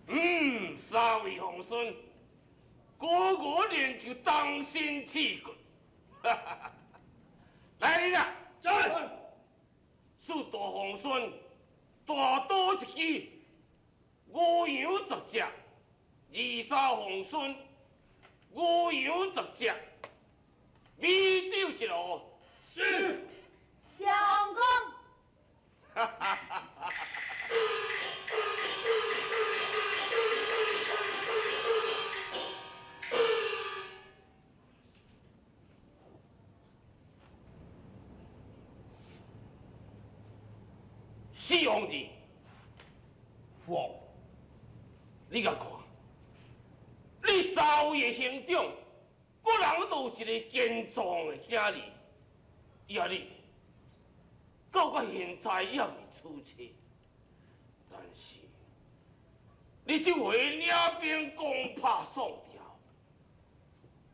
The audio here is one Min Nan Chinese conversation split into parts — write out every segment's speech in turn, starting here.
嗯，三位皇孙，哥哥练就当心铁骨。来人啊！在。恕大皇孙大刀一支，牛羊十只；二三皇孙牛羊十只，米酒一炉。是。相公。四皇子，父王，你共看，你三位的兄长，各人都有一个健壮的囝儿，呀你，到到现在犹未娶妻，但是你这回领兵攻拍宋朝，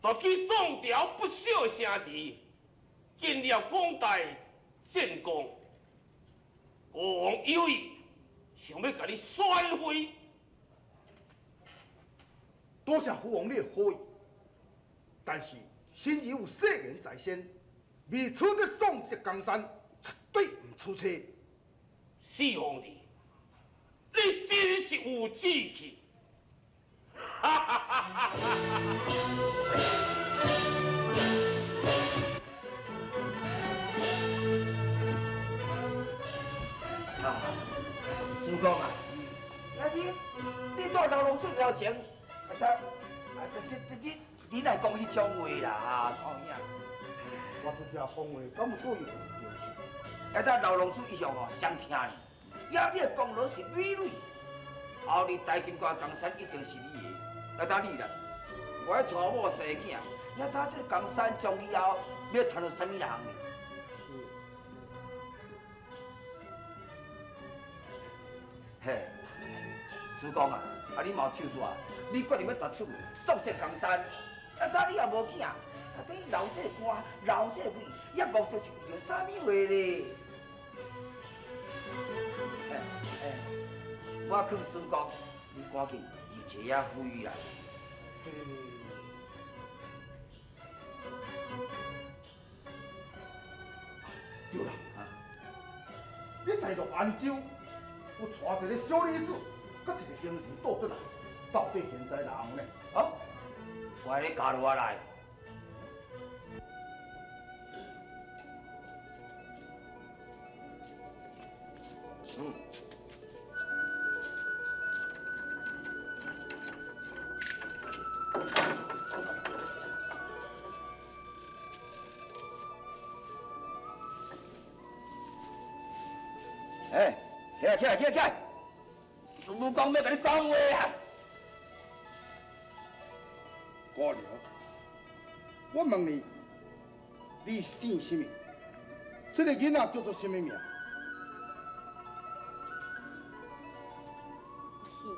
夺取宋朝不少城池，建立广大战功。国王有意想欲共你选妃，多谢父王你的好意，但是新儿有誓言在先，未取得宋浙江山，绝对毋娶妻。四皇弟，你真是有志气！哈哈哈哈哈！啊，主公啊，啊你住老龙出头前，啊他啊你你你你来讲彼种话啦，啊，创啥？我拄才讲话，敢有倒位有？啊，咱老龙出一向吼相听你，呀，你的功劳是美女，后日大金瓜江山一定是你的，啊，等你啦，我爱娶某生囝，呀，等这个江山将以后欲传予啥物人呢？嘿，主公啊，啊你嘛有手术啊？你决定欲夺取宋浙江山，啊，但你也无囝，啊，等于留这个官，留这个位，也目的是为著啥物话咧？哎哎，我劝主公，你赶紧入一下妃啦。对啦，你在乐安州有带一个小女子，佮一个婴儿倒转来，到底现在哪样呢？啊，我来加入我来。嗯。哎，起来，起来，起来，起来！主公欲共你讲话啊！姑娘，我问你，你姓啥物？这个囡仔叫做啥物名？我姓余，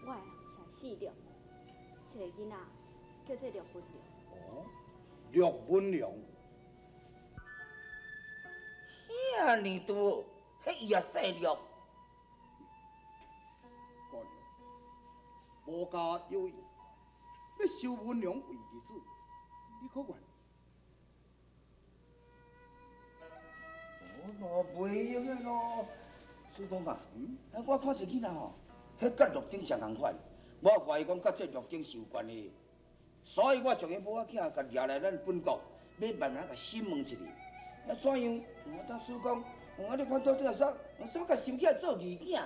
我的翁婿姓陆，这个囡仔叫做陆文良。哦，陆文良。遐尔拄好，彼伊也姓陆。姑娘，无家有意，欲收文良为义子，你可愿？哦，袂用的咯。师公啊，啊，我看这囡仔吼，彼佮陆顶诚仝款，我怀疑讲佮这陆顶是有关系，所以我将彼母仔囝共掠来咱本国，欲慢慢共审问一下。啊，怎样？我当师公，啊，你看到底啥？啥共收起来做义囝？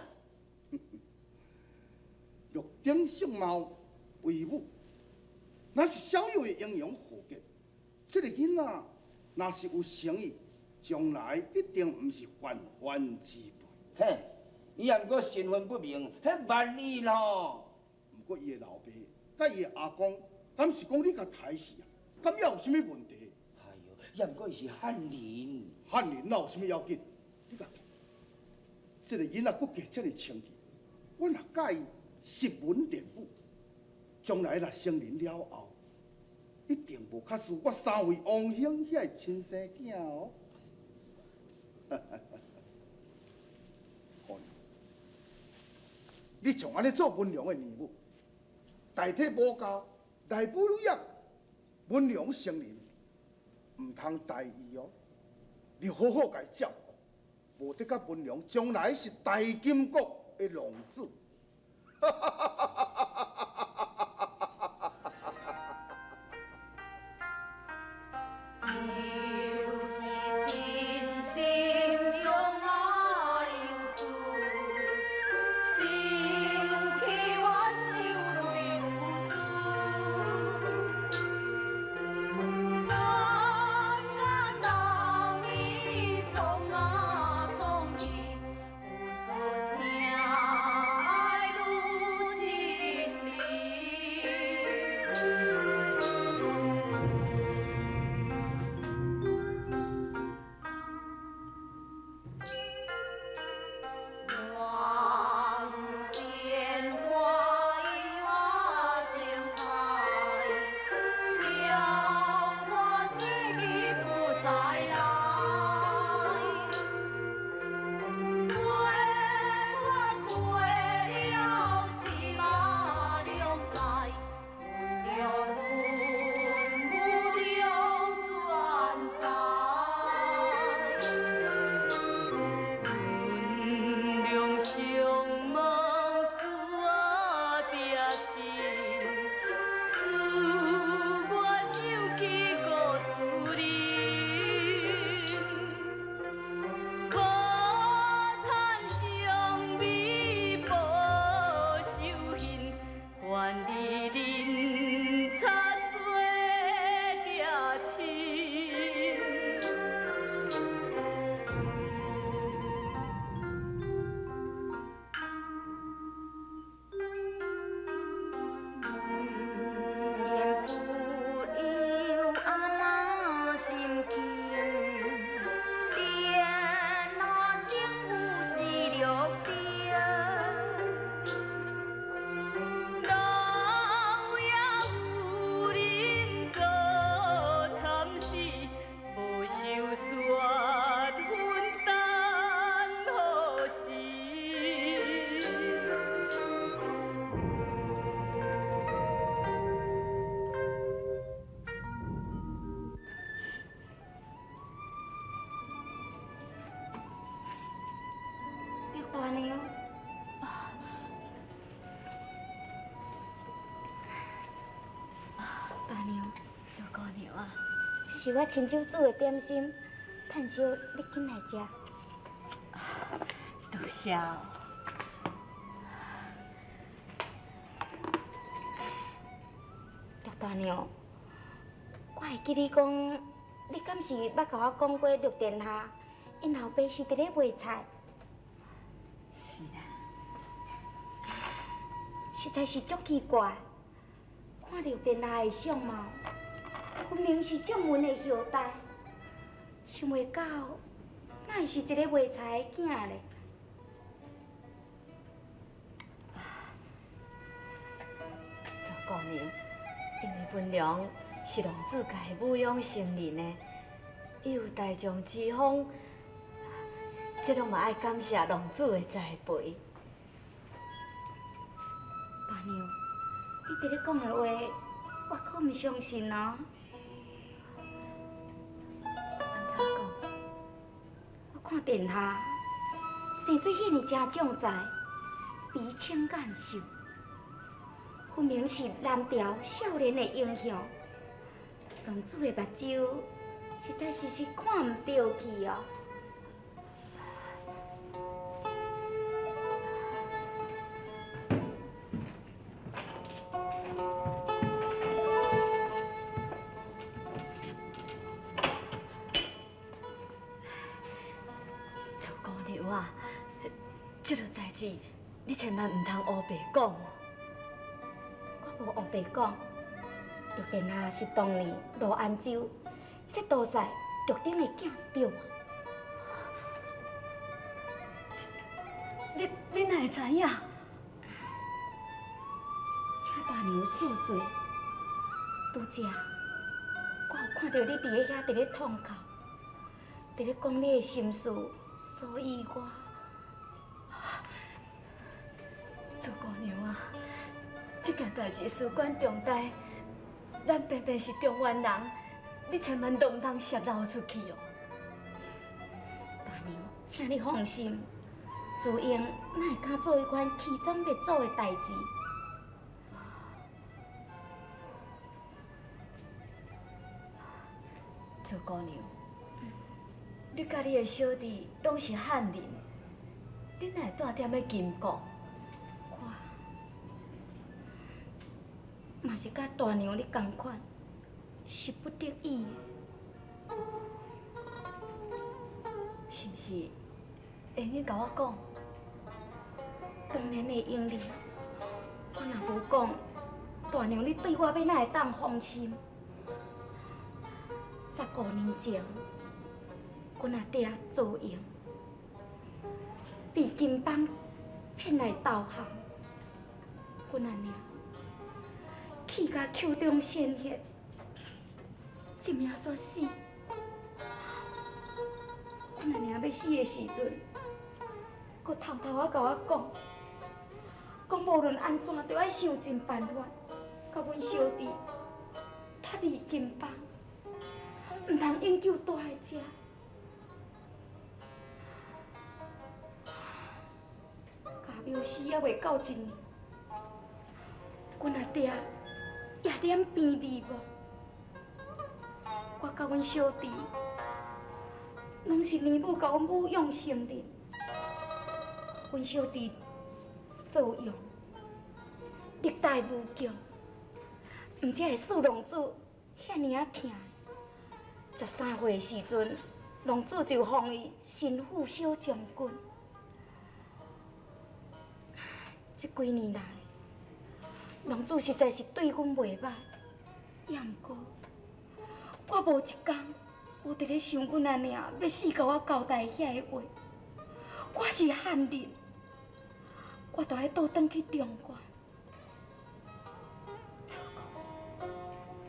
陆顶相貌威武，若是小幼的英雄豪杰，这个囡仔若是有诚意，将来一定毋是泛泛之辈。嘿，伊也毋过身份不明，彼万一吼。毋过伊的老爸佮伊的阿公，敢是講你共刣死啊？敢猶有啥物問題？哎喲，也毋過伊是漢人。漢人哪有啥物要緊？你共看，這個囡仔骨格遮爾清氣，我若教伊習文練武，將來若成人了後，一定無較輸我三位王兄遐个親生囝哦。你像按呢做文良的娘母，代替母家來撫養文良成人，毋通大意哦。你好好共伊照顧，無得佮文良將來是大金國的浪子。是我親手煮的點心，趁燒你緊來食。多謝哦。陸大娘，我會記你講，你敢是捌共我講過陸殿下，𪜶老爸是佇咧賣菜？是啦。實在是足奇怪，看陸殿下的相貌。分明是將門的後代，想袂到，哪會是一個賣菜的囝咧？周姑娘，因為文良是浪子家撫養成人的，伊有大將之風，這攏嘛愛感謝浪子的栽培。大娘，你佇咧講的話，我可毋相信哦。看殿下生做彼尔正壮哉，眉清眼秀，分明是南朝少年的英雄。浪子的目睭實在是看毋著去哦。這個代誌志，你千萬毋通烏白講哦。我無烏白講，陸殿下是當年羅安州節度使陸頂的囝，對無？你哪會知影？請大娘恕罪。拄才我有看著你佇咧遐佇咧痛哭，佇咧講你的心事，所以我……朱姑娘啊，這件代誌事關重大，咱偏偏是中原人，你千萬都毋通泄露出去哦。大娘，請你放心，朱英哪會敢做彼款欺宗滅祖的代誌？朱姑娘，你佮你的小弟攏是漢人，你哪會蹛踮咧金國？我嘛是佮大娘你仝款，是不得已。是毋是會用共我講？當然會用哩，我若無講，大娘你對我欲哪會當放心？15年前，阮阿爹做佣，被金幫騙來投降。阮阿娘气甲口中鮮血，一命煞死。阮阿娘欲死的時陣，閣偷偷仔共我講，講無論按怎，都愛想盡辦法，共阮小弟脫離金幫。毋通永久蹛佇遮。家庙死犹未到一年，阮阿爹也染病罹无。我佮阮小弟，攏是年母共阮母養成的。阮小弟做佣，力大無窮，毋才會四浪子遐爾仔疼。13歲的時陣，浪子就封伊神父小將軍。這幾年來，浪子實在是對阮袂歹，也毋過，我無一工無佇咧想阮阿娘欲死，共我交代遐个話。我是漢人，我著愛倒轉去中原。祖公，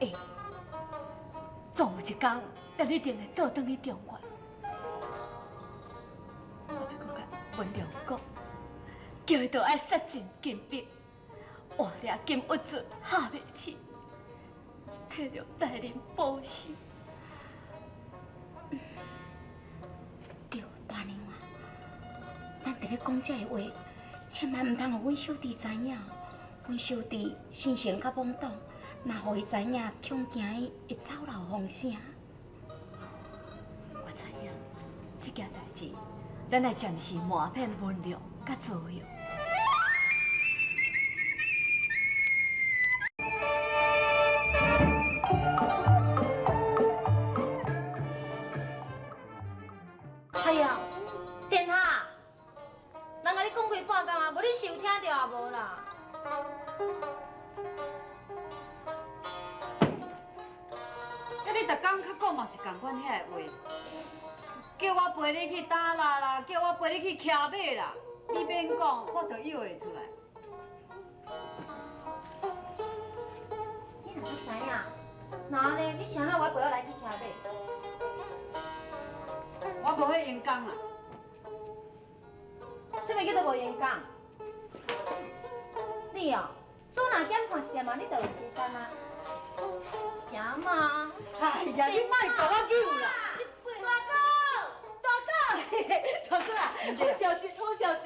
欸，總有一天，咱一定會倒轉去中原。我欲閣共文良講，叫伊著愛殺盡金兵，活掠金兀術下袂起，替著大人報仇。對，大娘啊，咱佇咧講這个話，千萬毋通予阮小弟知影。阮小弟生性較懵懂，若予伊知影，恐驚伊會走漏風聲。我知影，這件代誌，咱愛暫時瞞騙文良佮左右。哎呀，殿下，人共你講開半工啊，無你是有聽著啊無啦？啊！你逐工較講嘛是仝款遐个話，叫我陪你去打獵啦，叫我陪你去騎馬啦，你免講，我就約會出來。你哪會知影？那按呢，你啥人我陪我來去騎馬？我無彼閒工啦。啥物叫做無閒工？你哦，書若減看一點仔，你就有時間啊。行嘛！哎呀，你莫共我救啦！大哥，大哥，大哥啊！好消息，好消息！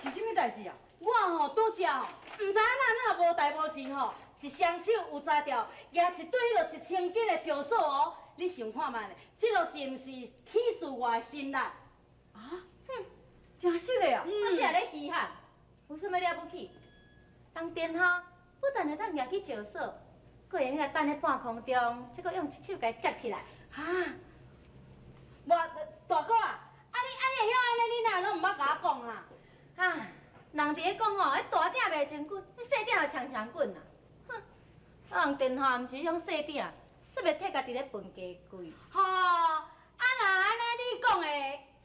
是啥物代誌啊？我吼拄才吼，毋知影哪哪無代無志吼，一雙手有才調，舉一堆落1000斤的石锁哦！你想看覓咧？這个是毋是天賜我的心力？啊？哼，真實的啊！我這咧稀罕，有啥物了不起？人殿下不但會當舉起石锁，閣會用來等咧半空中，才閣用一手共接起來。哈！無，大哥啊，啊你會曉按呢？你哪攏毋捌共我講啊？啊，人伫咧讲吼，彼大鼎袂穿滚，彼细鼎就长长滚啊。哼，啊人殿下毋是彼种细鼎，这袂替家己咧分家贵。吼，啊若按呢你讲的，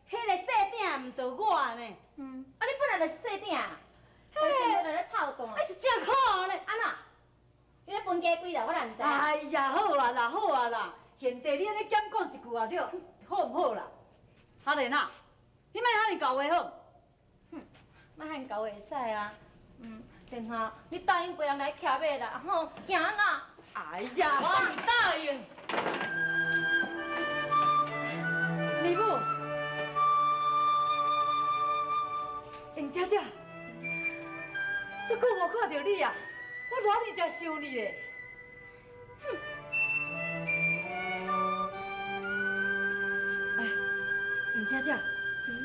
彼个细鼎毋著我呢？嗯，啊你本来就是细鼎，嘿，来咧操蛋。你是正可呢？按怎？你咧分家贵啦，我哪毋知。哎呀，好啊啦，好啊啦，贤弟你按呢减讲一句啊对，好毋好啦？哈莲啊，你莫遐尔厚话好？哼，莫遐尔厚会使啊。嗯，殿下，你答应陪人来骑马啦，吼，行啦。哎呀，我毋答应。尼母，英姐姐，足久无看著你啊！我偌尔才想你咧。哼！哎，英姐姐，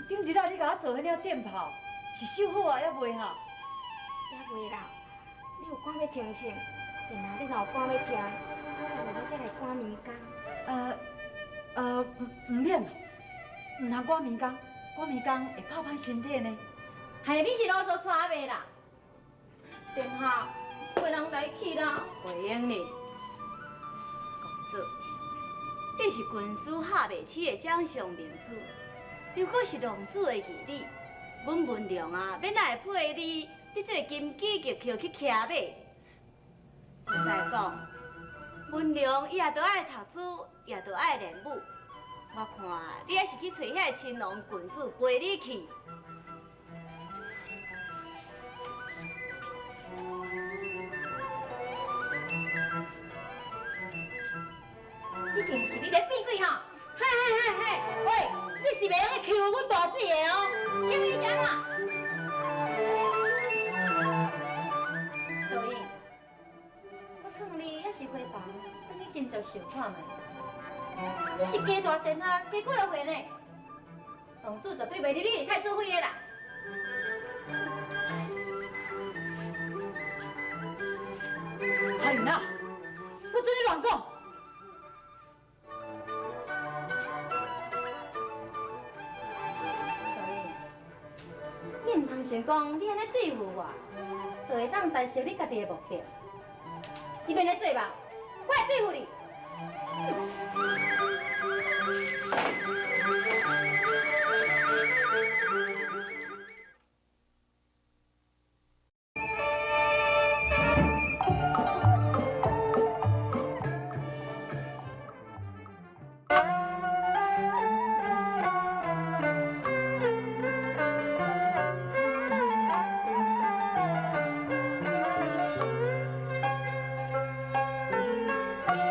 顶日啊，你共我做彼领战袍，是绣好啊，犹未哈？犹未啦，你有赶欲穿啥？殿下，你若有赶欲食，无我再来赶眠工。毋免，毋通赶眠工，赶眠工会拍歹身体呢。嘿，你是啰嗦煞未啦？殿下。陪人来去啦，回应你，公主，你是军师下袂起的掌上明珠，又阁是浪子的义女，阮文良啊，欲哪会配你？你这个金枝玉叶去骑马？搁再讲，文良伊也著爱读书，也著爱练武。我看你还是去揣遐个青龙郡主陪你去。一定是你咧变鬼吼！嘿嘿嘿嘿，喂，你是袂用去欺负阮大姊的哦！欺负伊是按怎？祖英，我劝你犹是回房，等你斟酌想看觅。你是家大殿下加几落岁呢？王子绝对袂离你太子妃的啦！阿云啊，不准你乱讲！你毋通想讲，你按呢对付我，就会当达成你家己的目的。你免咧做梦，我会对付你。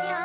呀。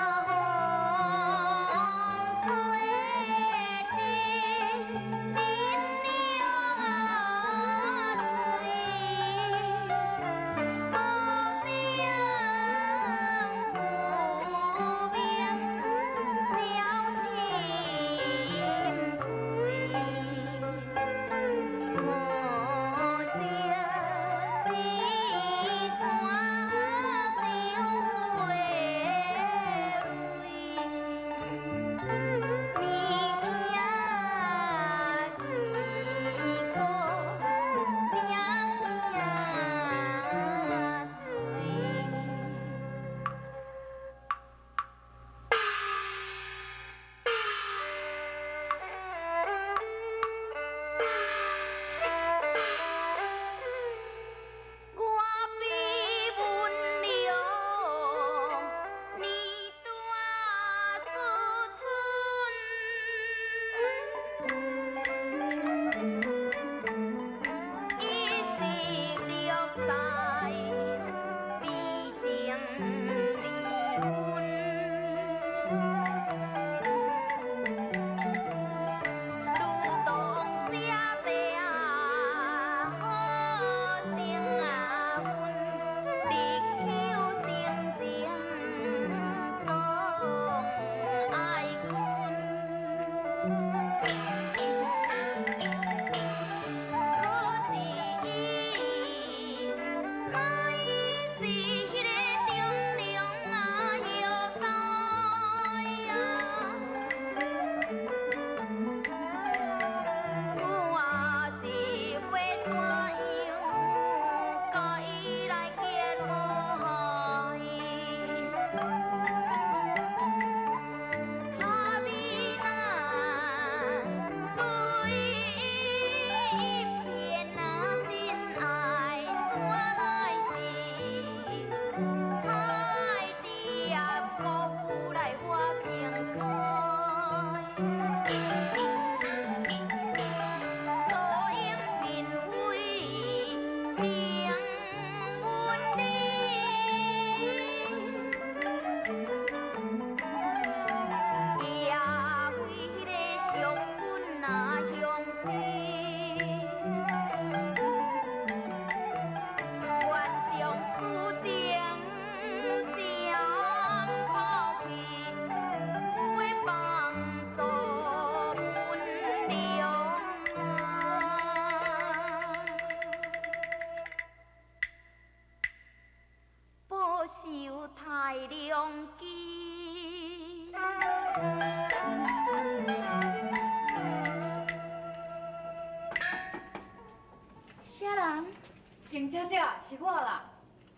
姐姐，是我啦。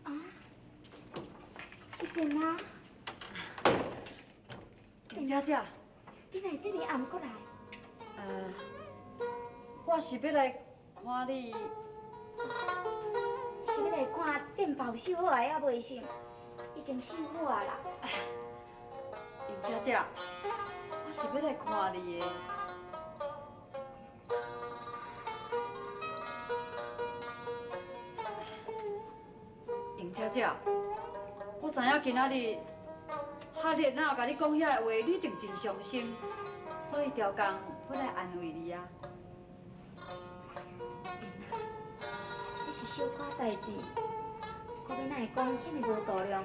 啊？是电啊？莹姐姐。你哪会这么暗阁来？我是欲来看你。是欲来看战袍绣好啊，犹未成？已经绣好啊啦。莹姐姐，我是欲来看你的。莹姐姐，我知影今仔日哈烈娜共你讲遐个话，你一定真伤心，所以调工欲来安慰你啊。这是小可代志，可欲哪会讲遐尔无度量？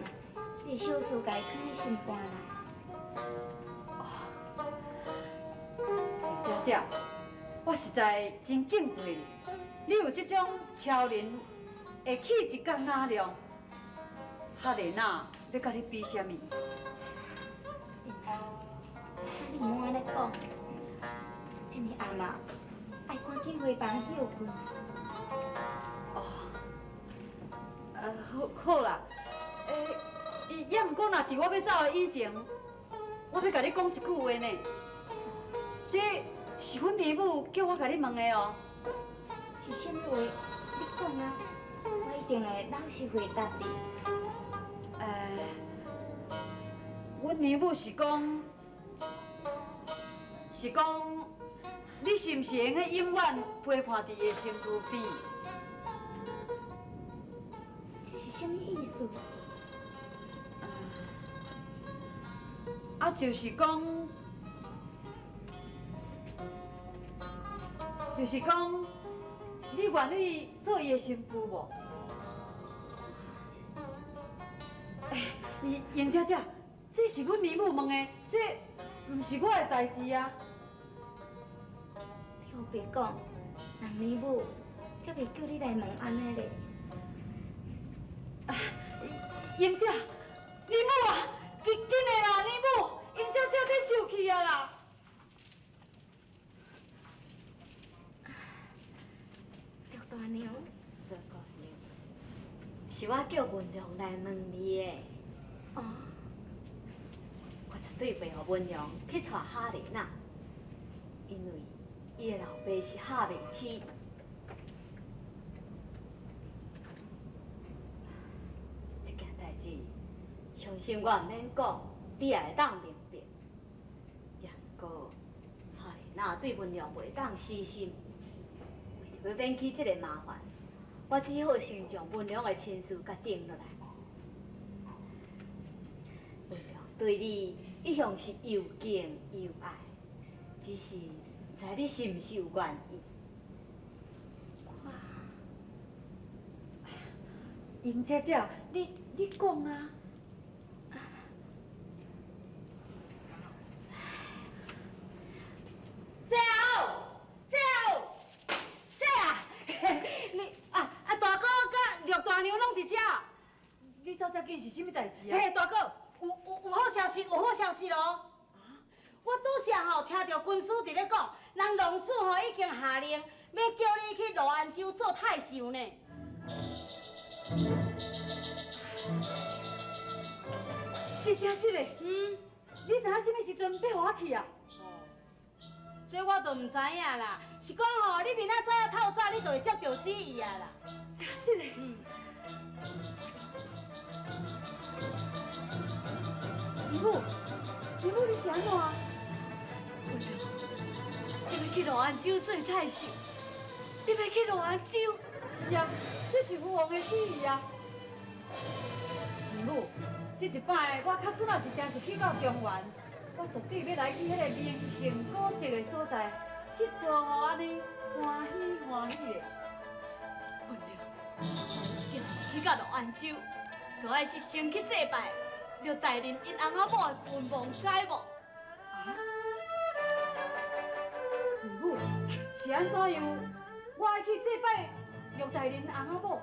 你小事共伊囥伫心肝内。哦，莹姐姐，我实在真敬佩你，你有这种超人的气质佮雅量。哈丽娜欲佮你比啥物？请你莫按呢讲，这尔暗啊，爱赶紧回房歇睏。哦，好，好啦，也毋过若伫我欲走的以前，我欲共你讲一句话呢。这是阮姨母叫我共你问的哦。是啥物话？你讲啊，我一定会老实回答你。阮姨母是讲，你是毋是会用得永远陪伴伫伊的身躯边？这是啥物意思？啊，就是讲，你愿意做伊的新妇无？莹姐姐，这是阮姨母问的，这毋是我的代志啊。你胡白讲，人姨母才袂叫你来问按呢咧。啊，莹姐，姨母啊，紧紧的啦，姨母，莹姐姐在受气啊啦。陆大娘，做姑娘，是我叫文良来问你的。哦，我绝对袂予文良去娶哈丽娜，因为伊的老爸是哈袂痴。这件代志，相信我毋免讲，你也会当明白。也毋过，哈丽娜对文良袂当死心，为著欲免起这个麻烦，我只好先将文良的亲事共定落来。对你一向是又敬又爱，只是毋知你是毋是有愿意。我，莹姐姐，你讲啊。姐后，姐后，姐啊！你啊啊大哥佮陆大娘拢伫遮。你走遮紧是啥物代志啊？嘿，大哥。有好消息，有好消息咯！我拄则吼听著军师伫咧讲，人龙主吼已经下令，欲叫你去乐安州做太守呢。是真实的。嗯。你知影啥物时阵欲予我去啊？哦，这我就毋知影啦。是讲吼，你明仔载透早，你就会接到旨意啊啦。真实的。嗯。姨母，姨母，你是按怎？文良，你欲去乐安州做太守？你欲去乐安州？是啊，这是父王的旨意啊。姨母，这一摆我假使若是真是去到中原，我绝对欲来去彼个名胜古迹的所在，𨑨迌吼按呢欢喜欢喜的。文良，既然是去到乐安州，就爱是先去祭拜陆大人𪜶翁仔某的坟墓，知无？啊？姨母，是按怎样？我爱去祭拜陆大人翁仔某，